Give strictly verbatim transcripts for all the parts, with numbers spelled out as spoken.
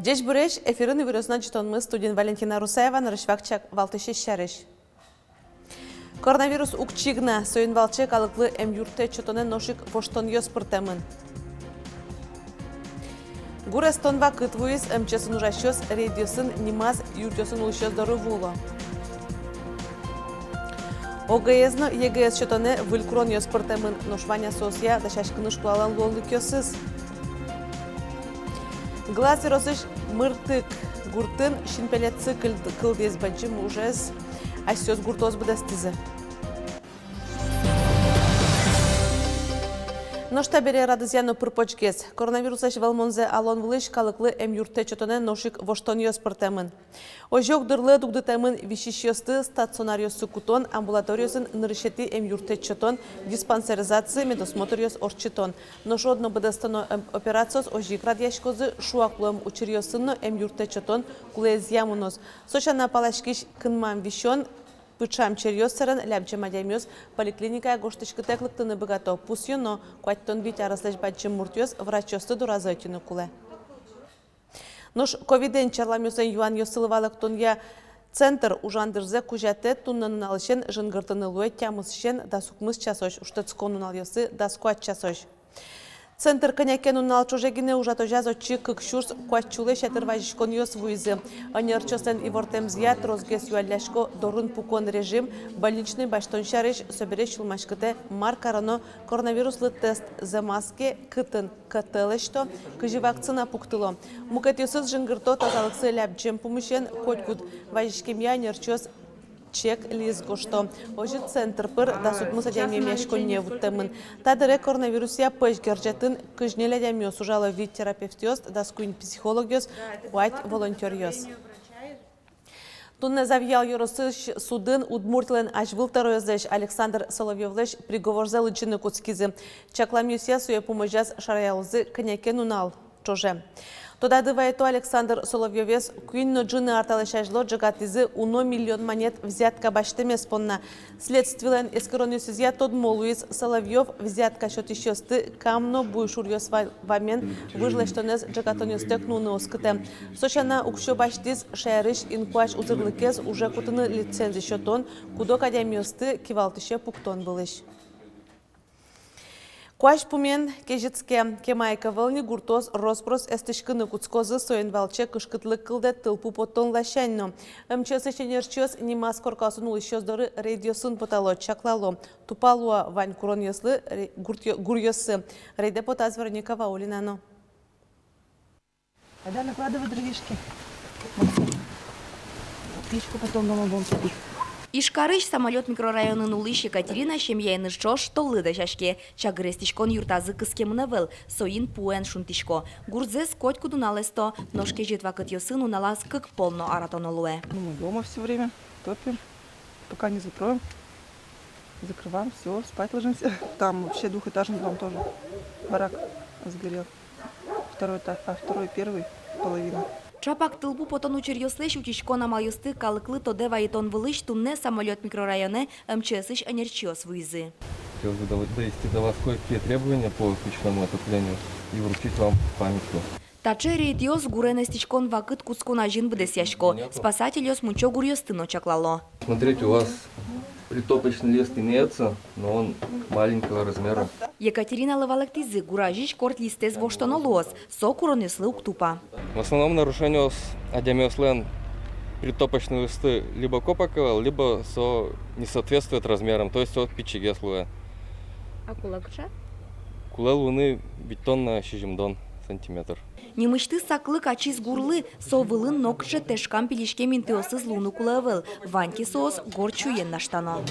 Ӟечбуресь! Эфирын «Иворъёс» но ӝытонмы, студиын Валентина Русаева. Нырысь вакчияк валтӥсез сярысь. Коронавирус уг чигна, соин валче калыклы эмъюрттэт сётонэ нош ик воштонъёс пыртэмын. Гур эстон вакыт вуиз, МЧС-ын ужасьёс рейдъёсын нимаз юртъёсын улӥсьёс доры вуо. ОГЭ-ез но ЕГЭ-ез сётонэ выль куронъёс пыртэмын, нош вань-а соосъя дасяськыны школалэн луонлыкъёсыз? Глаз ёросысь Мыртык гуртын синпелетсы кылд-, кылдӥз. Бадӟым ужез асьсэос гуртоос быдэстӥзы. Нош табере радызъя но пыр-почгес. Коронавируслэсь вӧлмонзэ алон вылысь калыклы эмъюрттэт сётонэ нош ик воштонъёс пыртэмын. Озьы ик дырлы дугдытэмын висисьёсты стационаръёсы кутон, амбулаториосын нырысетӥ эмъюрттэт сётон, диспансеризация, медосмотръёс ортчытон. Нош одно быдэстоно, эм, операциос озьы ик радъяськозы, шуак луэм учыръёсын но эмъюрттэт сётон кулэезъя мыноз. Со сяна паласькись кынмам висён, пыӵам черъёс сэрен лябӟем адямиос поликлиникае гожтӥськытэк лыктыны быгато. Пусъёно: куатьтон вить ареслэсь бадӟым муртъёс врачъёсты доразы ӧтьыны кулэ. Нош ковидэн чарламъёслэн юанъёссылы валэктонъя центр ужан дырзэ кузятэт туннэ нуналысен жингыртыны луэ тямысысен дас укмыс часозь, шутэтскон нуналъёсы дас куать часозь. Центр кӧня ке нунал ӵоже гинэ ужатозяз, отчы кык сюрс куать сюлэсь ятыр вазиськонъёс вуизы. Ӧнерчиослэн ивортэмзыя, тросгес юаллясько дорын пукон режим, больничной басьтон сярысь. Собере сюлмаськытэ, мар кароно коронавируслы тест зэмаз ке, кытын КТ лэсьто, кызьы вакцина пуктыло. Мукетъёсыз жингырто тазалыксы лябӟем пумысен. Котькуд вазиськемъя ӧнерчиос чек-лист гожто. Озьы центр пыр дас укмыс адями эмъяськонние вуттэмын. Та дыре коронавирусъя пӧсь герӟетын кызь ньыль адямиос ужало: вить терапевтъёс, дас куинь психологъёс, куать волонтёръёс. Туннэ Завьял ёросысь судын Удмуртилэн азьвыл тӧроезлэсь Александр Соловьёвлэсь приговорзэ лыдӟыны кутскизы. Чакламъёсъя, сое пумозяз шараялозы кӧня ке нунал ӵоже. Тодады вайыто: Александр Соловьёвез куинь но ӝыны ар талэсь азьло ӝегатӥзы уно миллион манет взятка басьтэмез понна. Следствилэн эскеронъёсызъя тодмо луиз: Соловьёв взятка сётӥсьёсты Кам но Буйшуръёс ва-, вамен выж лэсьтонэз ӝегатонъёстэк нуыны оскытэ. Со сяна, уксё басьтӥз шаерысь инкуазь узырлыкез уже кутыны лицензи сётон, куд-ог адямиосты кивалтӥсе пуктон вылысь. Куазь пумен кезьытске. Кема ик ӧвӧл ни, гуртоос рос-прос эстӥськыны кутскозы, соин валче кышкытлык кылдэ тылпу поттон ласянь но. МЧС-ысь ӧнерчиос нимаз коркаосын улӥсьёс доры рейдъёсын потало, чаклало, тупало-а вань куронъёслы ре-, гуртъё-, гуръёссы. Рейдэ потаз Вероника Ваулина но. Айда, накладывай дровишки. Максим. Печку потом дома будем топить. Ижкарысь Самолёт микрорайонын улӥсь Екатерина семьяеныз ӵош толлы дасяське. Чагыр эстӥськон юртазы кыскемын ӧвӧл, соин пуэн шунтӥсько. Гурзэс котькуд нунал эсто, нош кезьыт вакытъёсы нуналаз кык пол но аратоно луэ. Ну, мы дома всё время топим, пока не закроем. Закрываем, всё, спать ложимся. Там вообще двухэтажный дом тоже. Барак сгорел. Второй этаж, а второй, первый половина. Ӵапак тылпу потон учыръёслэсь утиськон амалъёсты калыклы тодэ вайытон вылысь туннэ Самолёт микрорайонэ МЧС-ысь ӧнерчиос вуизы. Хотелось бы дов-, довести до вас кое-какие требования по печному отоплению и вручить вам памятку. Таӵе рейдъёс гурен эстӥськон вакыт кутскон азьын быдэсъясько. Спасательёс мунчо гуръёсты но чаклало. Смотрите, у вас притопочный лист имеется, но он маленького размера. Екатериналы валэктӥзы: гур азьысь корт листэз воштоно луоз, со куронъёслы уг тупа. В основном нарушениос адямиослэн притопочный листы либо копак ӧвӧл, либо со не соответствует размерам, то есть со пичигес луэ. А кулэ кыӵе? Кулэ луыны витьтон на сизьымдон сантиметр. Нимысьтыз саклык ачиз гурлы, со вылын нокыӵе тэшкам пилиськем интыосыз луыны кулэ ӧвӧл, вань ке соос горд сюен наштано.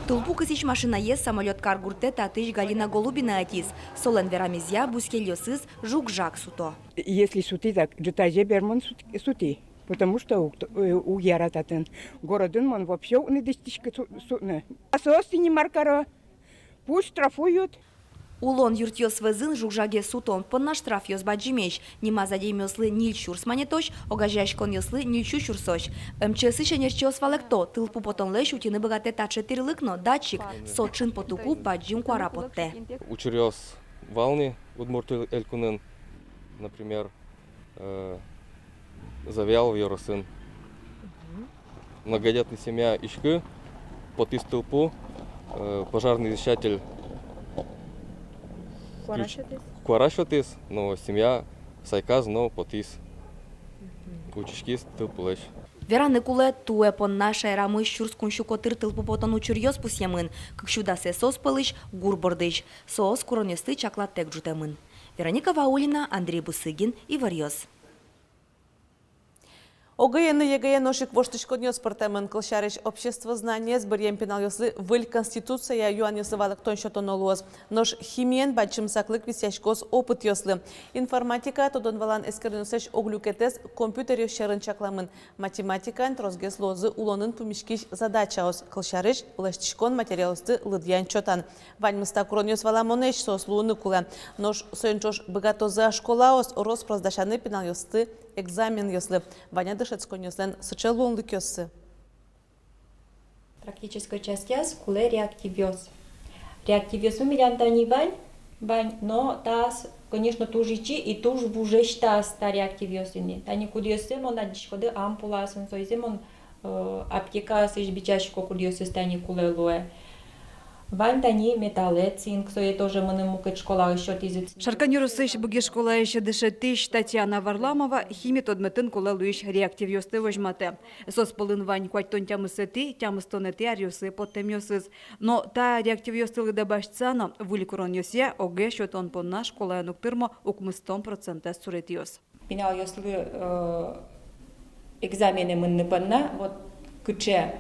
Тылпу кысӥсь машинаез Самолёт каргуртэ татысь Галина Голубина ӧтиз. Солэн верамезъя, бускельёсыз жуг-жаг суто. Если сутӥ, так ӝытазе бер мон сут-, сутӥ, потому что уг т-, э, уг яра татын. Городын мон вообще уг ни дӥсьтӥськы су-, сутны. А соос тӥни мар каро? Пусть штрафуют. Улон юртъёс вӧзын жуг-жагез сутон понна штрафъёс бадӟымесь. Нимаз адямиослы ньыль сюрс манетозь, огазеяськонъёслы ньыль сю сюрсозь. МЧС-ысь ӧнерчиос валэкто: тылпу потонлэсь утьыны быгатэ таӵе тӥрлык но датчик, со ӵын потыку бадӟым куара поттэ. Учыръёс Вал ни Удмурт Эл-, Элькунын, например, э, Завьялово ёросын. Многодетный семья иське, потӥз тылпу, э, пожарный извещатель куара сётӥз, но семья сайказ но потӥз. Утиськиз тылпулэсь. Вераны кулэ, туэ понна шаерамы сюрс куинь сю котыр тылпу потон учыръёс пусъемын, кык сю дасэз соос пӧлысь гур бордысь. Соос куронъёсты чакладтэк ӝутэмын. Вероника Ваулина, Андрей Бусыгин, «Иворъёс». ОГЭ-е но ЕГЭ-е нош ик воштӥськонъёс пыртэмын. Кылсярысь, общество знаниез быръем пиналъёслы выль конституцияя юанъёслы валэктон сётоно луоз. Нош химиен бадӟым саклык висъяськоз опытъёслы. Информатикая тодон-валан эскеронъёслэсь ог люкетэз компьютеръёс сьӧрын чакламын. Математикаен тросгес луозы улонын пумиськись задачаос, кылсярысь, лэсьтӥськон материалъёсты лыдъян-чотан. Ваньмыз та куронъёс валамонэсь, соос луыны кулэ. Нош соин ӵош быгатозы-а школаос рос-прос дасяны пиналъёсты экзаменъёслы? Вань-а дышетсконъёслэн сыӵе луонлыкъёссы? Практической частяз кулэ реактивъёс. Реактивъёсмы милям тани вань, вань, но таос, конечно, туж ичи и туж вужесь таос, та реактивъёс ини. Тани кудъёссэ мон адӟиськоды ампулаосын, соизэ мон, э, аптекаосысь бичасько, кудъёсыз тани кулэ луэ. Вань тани металлэ, цинк, сое тоже мыным мукет школаысь сётӥзы. Шаркан ёросысь Быги школаысь дышетӥсь Татьяна Варламова хими тодметын кулэ луись реактивъёсты возьматэ. Соос пӧлын вань куатьтон тямысэтӥ, тямыстонэтӥ аръёсы поттэмъёсыз. Но та реактивъёсты лыдэ басьтыса но, выль куронъёсъя ОГЭ сётон понна школаын уг тырмо укмыстон процентэз суретъёс. Пиналъёслы, э, экзаменэ мыныны понна, вот, кыӵе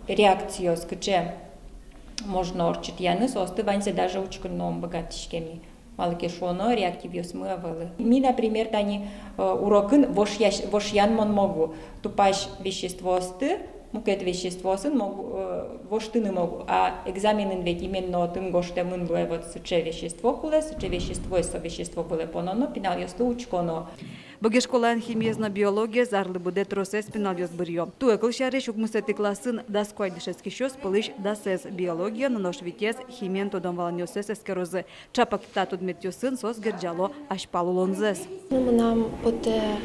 реакциос, кыӵе можно ортчытъяны, соосты ваньзэ даже учкыны но ум быгатӥське ми. Малы ке шуоно, реактивъёсмы ӧвӧл. Ми, например, тани, э, урокын вошъясь-, вошъян мон могу тупась веществоосты, мукет веществоосын могу, э, воштыны могу. А экзаменын ведь именно отын гожтэмын луэ, вот сыӵе вещество кулэ, сыӵе веществоез со вещество вылэ пононо, пиналъёслы учконо. Быги школаын химиез но биологиез арлы быдэ тросэз пиналъёс быръё. Туэ, кылсярысь, укмысэтӥ классын дас куать дышетскисьёс пӧлысь дасэз биологиен, нош витез химиен тодон-валанъёссэс эскерозы. Чапак та тодметъёсын соос герӟало азьпал улонзэс. Ну, мынам потэ,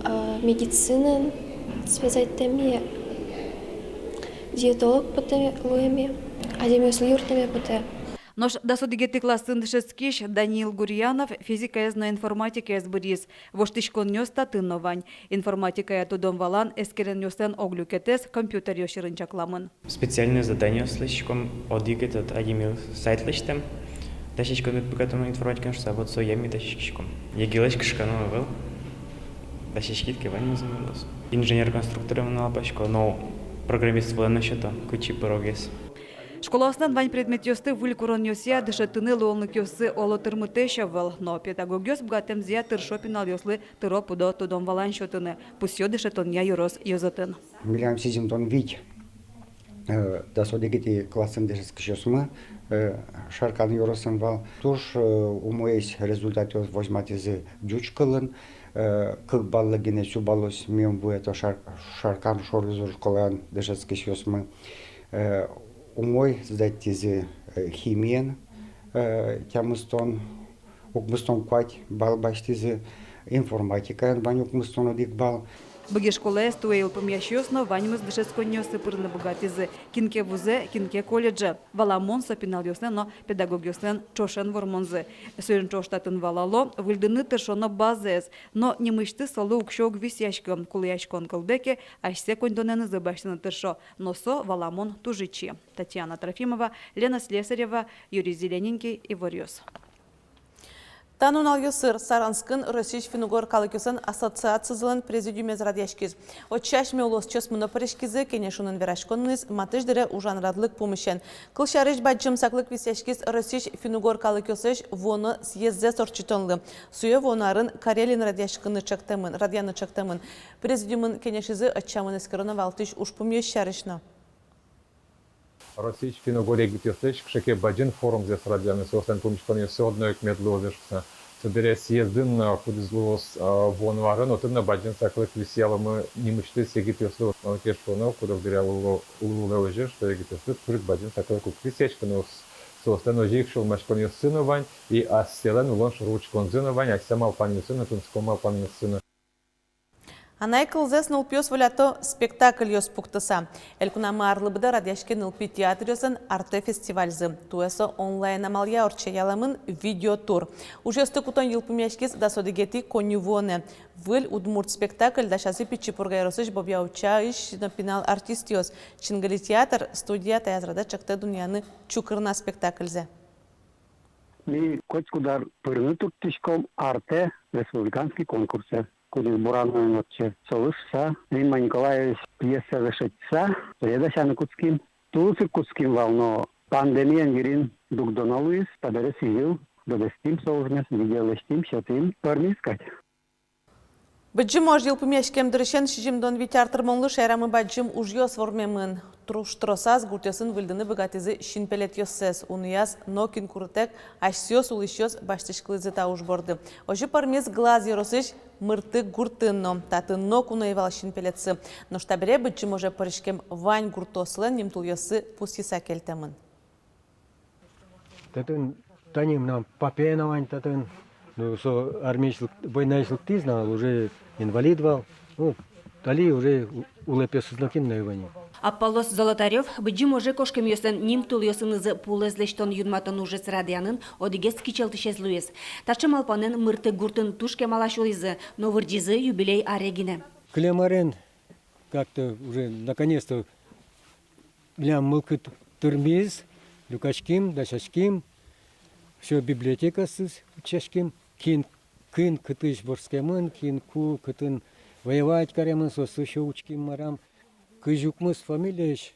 э, медицинын связать тэмме, диетолог потэ луэме, адямиослы юрттэме потэ. Нош дас одӥгетӥ классын дышетскись Даниил Гурьянов физикаез но информатикаез быръиз. Воштӥськонъёс татын но вань. Информатикая тодон-валан эскеронъёслэн ог люкетэз компьютеръёс сьӧрын чакламын. Специальной заданиос лэсьтӥськом, одӥг этот адями сайт лэсьтэм, дасяськод-а, быгатод-а информатикаен шуса, вот соя ми дасяськиськом. ЕГЭ-лэсь кышкано ӧвӧл, дасяськид ке, ваньмыз мыноз. Инженер-конструкторе мон малпасько, но программист вылэ но сёто, кытчы пырогес. Школаослэн вань предметъёсты выль куронъёсъя дышетыны луонлыкъёссы оло тырмытэсь ӧвӧл, но педагогъёс быгатэмзыя тыршо пиналъёслы тыро-пыдо тодон-валан сётыны, пусъё дышетонъя ёрос ёзэтын. Милям сизьымдон вить, э, дас одӥгетӥ классын дышетскисьёсмы, э, Шаркан ёросын вал. Туж, э, умоесь результатъёс возьматӥзы ӟуч кылын, э, кык баллы гинэ сю баллозь миым вуэ то Шар-, Шаркан шоры зур школаын дышетскисьёсмы. Э, умой сдатьтӥзы, э, химиен, э, тямыстон, укмыстон куать балл басьтӥзы, информатикаен вань укмыстон одӥг балл. Быги школаез туэ йылпумъясьёс но ваньмыз дышетсконниосы пырыны быгатӥзы, кин ке вузэ, кин ке колледже. Валамон, со пиналъёслэн но педагогъёслэн ӵошен вормонзы. Соин ӵош татын валало выльдыны тыршоно базаез, но нимысьтыз солы уксё уг висъяськы. Кулэяськон кылдэ ке, асьсэ коньдонэнызы басьтыны тыршо, но со, валамон, туж ичи. Татьяна Трофимова, Лена Слесарева, Юрий Зелененький, Иворъёс. Та нуналъёсы Саранскын Россиысь финн-угор калыкъёслэн ассоциацизылэн президиумез радъяськиз. Отчы асьме улосчиосмы но пыриськизы. Кенешонын вераськон мынӥз матысь дыре ужанрадлык пумысен. Кылсярысь, бадӟым саклык висъяськиз Россиысь финн-угор калыкъёслэсь вуоно съездзэс ортчытонлы. Сое вуоно арын Карелиын радъяськыны чектэмын, радъяны чектэмын. Президиумын кенешизы ӧтчамын эскероно валтӥсь ужпумъёс сярысь но. Россиысь финн-угор егитъёслэсь кыӵе ке бадӟым форумзэс радъяны, соослэн пумиськонъёссы одно ик мед луозы шуыса. Собере съездын, а, кудӥз луоз, а, вуоно арын, отын но бадӟым саклык висъяломы нимысьтыз егитъёслы. Малы ке шуоно, куд-ог дыръя луылэ, луылэ озьы, что егитъёслы туж ик бадӟым саклык уг висъяськы но, с-, Соослэн озьы ик сюлмаськонъёссы но вань, и асьсэлэн улон шоры учконзы но вань, асьсэ малпанъёссы но, тунсыко малпанъёссы но. «Анай кылзэс» нылпиос волято спектакльёс пуктыса. Элькунамы арлы быдэ радъяське нылпи театръёслэн «Артэ» фестивальзы. Туэ со онлайн амалъя ортче, ялэмын видеотур. Ужъёсты кутон йылпумъяськиз дас одӥгетӥ коньывуонэ. Выль удмурт спектакль дасязы Пичи Пурга ёросысь Бобья-Учаысь но пинал артистъёс. «Чингыли» театр студия таяз радэ ӵектэ дунъяны «Чукырна» спектакльзэ. Ми котькуд ар пырыны турттӥськом «Артэ» республиканский конкурсэ, кудӥз Бурановоын ортче. Солы шуыса Римма Николаеваысь пьесазэ шедьтыса, пыре дасяны кутским. Тулыс ик кутским вал, но пандемиен йырин дугдоно луиз, табере сӥзьыл быдэстӥм со ужмес, видео лэсьтӥм, сётӥм, пӧрмиз кадь. Быдӟым ож йылпумъяськем дырысен сизьымдон вить ар тырмонлы шаерамы бадӟым ужъёс вормемын. Туж тросаз гуртъёсын выльдыны быгатӥзы синпелетъёссэс. Унояз нокин курытэк асьсэос улӥсьёс басьтӥськылӥзы та уж борды. Озьы пӧрмиз Глаз ёросысь Мыртык гуртын но. Татын но куное вал синпелетсы. Нош табере Быдӟым оже пыриськем вань гуртъёслэн нимтулъёссы пусйыса кельтэмын. Татын тани мынам папае но вань татын, ну, со армиысь лык-, войнаысь лыктӥз на, уже инвалид вал. Ну, тали уже у-, улэпъёсыз нокин но ӧй вал ни. Аппалос Золотарёв Быдӟым оже кошкемъёслэн нимтулъёсынызы пулэс лэсьтон-юнматон ужез радъянын одӥгез кичӧлтӥсез луиз. Таӵе малпанэн Мыртык гуртын туж кемалась улӥзы, но вырӟизы юбилей аре гинэ. Кылем арен как-то уже, наконец-то, милям мылкыд тырмиз, люкаським, дасяським, всё библиотекаосыз утчаським, кин, кин кытысь вордскемын, кин ку кытын воевать каремын, соослы всё учким, марам. Кызь укмыс фамилиысь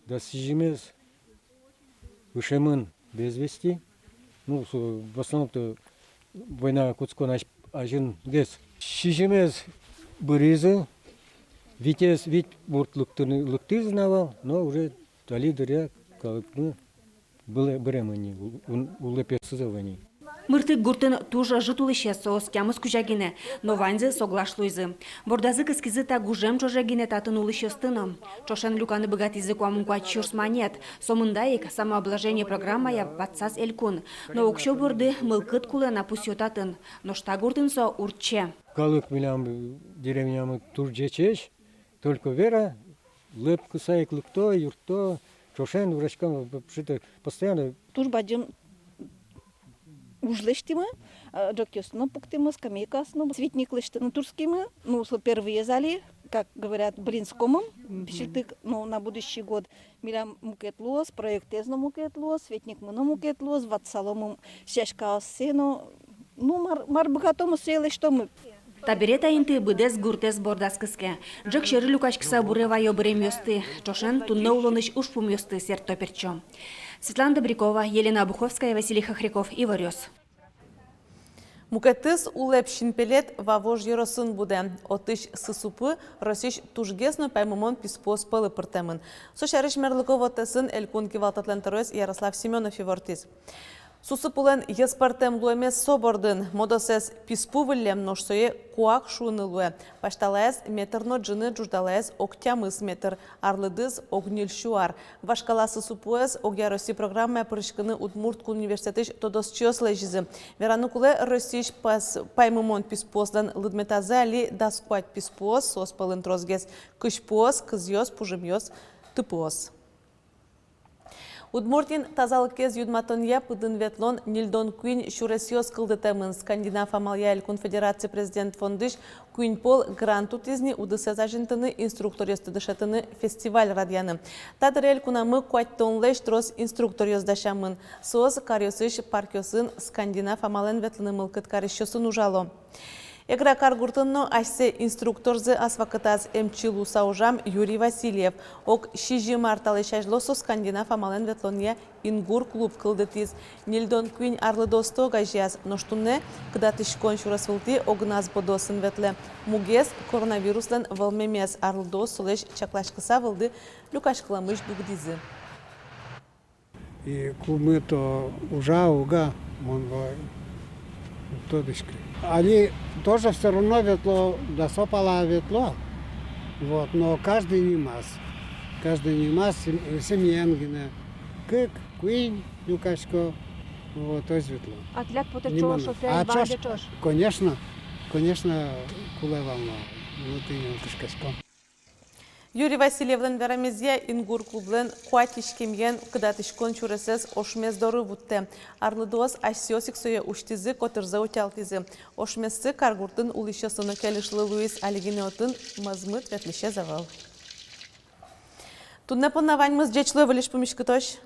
дас сизьымез ышемын без вести. Ну, со, в основном-то война кутскон азь-, азьынгес. Сизьымез быризы, витез, вить мурт лыктыны, лыктӥз на вал, но уже али дыръя калыкмы быре-, быремын ни, у-, ун-, улэпъёсыз ӧвӧл ни. Мыртык гуртын туж ӧжыт улӥсьёс, соос тямыс кузя гинэ, но ваньзы соглаш луизы. Бордазы кыскизы та гужем ӵоже гинэ татын улӥсьёсты но. Ӵошен люканы быгатӥзы куамын куать сюрс манет. Сомында ик самообложение программая ватсаз элькун. Но уксё борды мылкыд кулэ на, пусъё татын. Нош та гуртын со уртче. Калык милям, э, деревнямы туж ӟечесь, только вера, лӧпкыса ик лыкто, юртто, ӵошен ужаськом, вообще-то постоянно. Туж бадӟым уж лэсьтӥмы, э, ӝӧкъёсты но пуктӥмы, скамейкаосты но, цветник лэсьтыны турттӥмы, ну, со первыез али, как говорят, блин с комом, мгм, пичильтык, но на будущий год милям мукет луоз, проектэз но мукет луоз, цветникмы но мукет луоз, ватсаломы сяськаоссэ но, ну, мар, мар быгатомы, сое лэсьтомы. Табере та инты быдэс гуртэз бордаз кыске. Ӝӧк сьӧры люкаськыса буре вайо быремъёсты, ӵошен туннэ улонысь ужпумъёсты сэртто-пертчо. Светлана Добрякова, Елена Обуховская, Василий Хохряков, «Иворъёс». Мукетыз улэп синпелет Вавож ёросын будэ. Отысь сысупу Россиысь тужгес но паймымон писпуос пӧлы пыртэмын. Со сярысь мерлыко вотэсын элькун кивалтэтлэн тӧроез Ярослав Семёнов ивортӥз. Сусыпулэн йӧспӧртэм луэмез со бордын: модосэз писпу выллем, нош сое куак шуыны луэ. Пасьталаез метр но ӝыны, ӝуждалаез ог тямыс метр, арлыдыз ог ньыльсю ар. Вашкала сусыпуэз огъя Россиысь программае пырыськыны Удмурт кун университетысь тодосчиос лэзизы. Вераны кулэ, Россиысь пас-, паймымон писпуослэн лыдметазы али дас куать писпуос, соос пӧлын тросгес кызьпуос, кызъёс, пужымъёс, тыпыос. Удмуртиын тазалыкез юнматонъя пыдын ветлон ньыльдон куинь сюресъёс кылдытэмын. Скандинав амалъя элькун федераци президент фондысь куинь пол грант утӥз ни удысэз азинтыны, инструкторъёсты дышетыны, фестиваль радъяны. Та дыре элькунамы куатьтонлэсь трос инструкторъёс дасямын. Соос каръёсысь паркъёсын скандинав амалэн ветлыны мылкыд карисьёсын ужало. Эгра каргуртын но асьсэ инструкторзэ ас вакытаз эмчи луыса ужам Юрий Васильев. Ог сизьым ар талэсь азьло со скандинав амалэн ветлонъя «Ингур» клуб кылдытӥз. Ньыльдон куинь арлыдоосты огазеяз, нош туннэ кыдатӥськон сюрес вылтӥ огназ бодыосын ветлэ. Мугез — коронавируслэн вӧлмемез, арлыдоос солэсь чакласькыса вылды люкаськылэмысь дугдӥзы. И ку мед то ужа, уг-а, мон вай уг тодӥськы. Али тоже всё равно ветло, дасо пала ветло. Вот, но каждый нимаз. Каждый нимаз сем-, семьяен гинэ. Кык, куинь люкасько, вот, озьы ветло. А тӥляд потэ ӵош, шофёр, а ваньзэ ӵош? Конечно, конечно, кулэ вал но, ну, тӥни кышкасько. Юрий Васильевлэн верамезъя, «Ингур» клублэн куать иськемъем кыдатӥськон сюресэз ошмес доры вуттэ. Арлыдоос асьсэос ик сое усьтӥзы, котырзэ утялтӥзы. Ошмессы каргуртын улӥсьёслы но кельышлы луиз, али гинэ отын мӧзмыт ветлӥсез ӧвӧл. Туннэ понна ваньмыз. Ӟеч луэ, выльысь пумиськытозь.